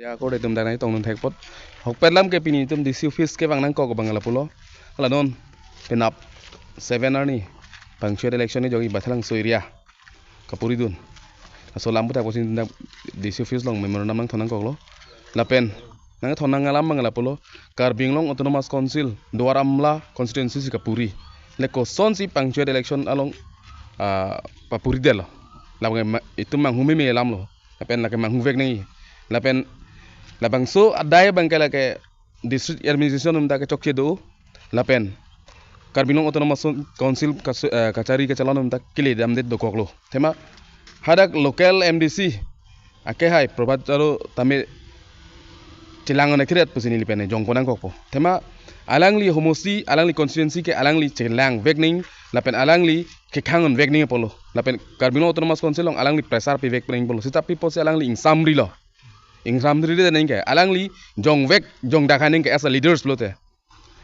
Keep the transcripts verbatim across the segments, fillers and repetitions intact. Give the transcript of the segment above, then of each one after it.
Ya, ako itum dak nangtongdun thekpot. Ahokpet alam ke pini itum D C office kevang nangkok abang lapulo. Ala non penap seven arni Pangchayat election ni jogi Baithalangso area kapuridun. Laso alam puthak pusi dak D C office along memorandum nangthon nangkoklo. Lapen nangthon nang alam abang lapulo. Karbi Anglong Autonomous Council Duar Amla constituency si kapuri. Le kosonsi Pangchayat election along, ah, papuridetlo. Labang ma-, itum manghumeme alamlo. Lapen lake manghuvek nangji. Lapen labangso adai abang ke lake district administration atum ta kechokche do. Lapen Karbi Anglong Autonomous Council kas-, eh, kachari kachalon atum ta kele damdet dokoklo. Athema hadak local M D C akehai Prabhat Charo tame chelang-un-e kiret pusi neli pen jongpon nangkokpo. Athema alangli homosti, alangli constituency ke alangli chelangvek nangji, lapen alangli kekhang-unvek nangji apotlo. Lapen Karbi Anglong Autonomous Council along alangli pressure pivek nangji apotlo. Seta pi apotsi alangli ingsamrilo. Ingsamri nangji ke alangli jongvek jongdak nangji ke as a leaders pulote.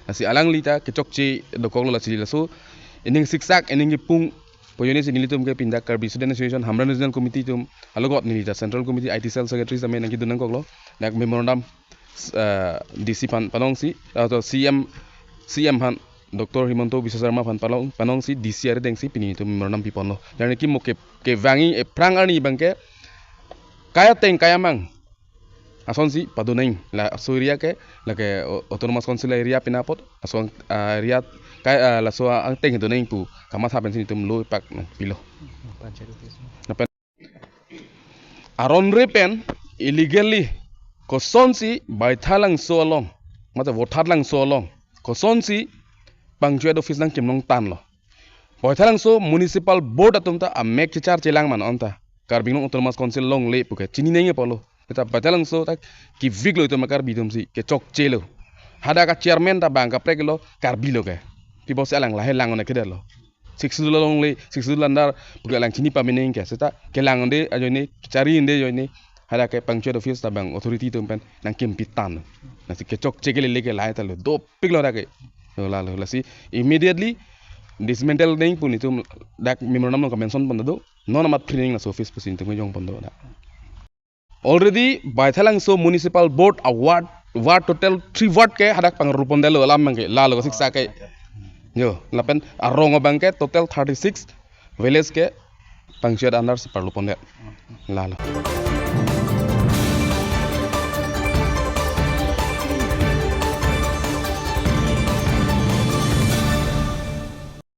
Lasi alangli ta kechokche dokoklo lasi laso ining siksak ining kipung pu ajoine si nelitum ke pini dak Karbi Student Association Hamren Regional Committee atum alogot neli ta Central Committee I T Cell Secretary tame nangkedun nangkoklo. Dak memorandum, eh, D C aphan panongsi, atau C M, C M aphan Doctor Himanta Biswa Sarma aphan panong, panongsi D C arideng si pini itum memorandum piponlo. Jarni ki mo ke, kevangji ephrang arni abang ke kai ateng kai amang asonsi padun nangji, laso area ke lake au-, Autonomous Council area pina apot, laso, ah, area kai, ah, laso angteng dun nangji pu kamatha pensi itum lo ipak nangpilo. Lapen aron re pen illegally kosonsi Baithalangso along, mate Vothatlangso along kosonsi Pangchayat office nangkim nangtanlo. Baithalangso Municipal Board atum ta amek chechar chelang ma non ta Karbi Anglong Autonomous Council longle puke chini nangji apotlo. Seta Baithalangso ta kiviklo itum Karbi atumsi kechokchelo. Hadak achairman ta bang kapreklo Karbilo ke. Pi apotsi alang lahai lang-un-e kedetlo. Sixth Schedule alongle, Sixth Schedule under puke alang chini pame nangji ke. Seta kelang-unde ajoine, kachari-unde ajoine hadak ke Pangchayat office ta bang authority atum pen nangkim pitan. Lasi kechokche kelele ke lahai ta lo. Dopiklo hadak ke. Yo, lalo. Lasi immediately dismantle nangji pu nelitum dak memorandum along kamention pon do. Non amat phri nangji laso office pusi nelitum jongpon do dak. Already Baithalangso Municipal Board a ward, ward total three ward ke hadak pangrupondetlo alam abang ke, lalo siksak ke. Yo, lapen arong abang ke total thirty-six village ke Pangchayat under si parlupondet. Lalo.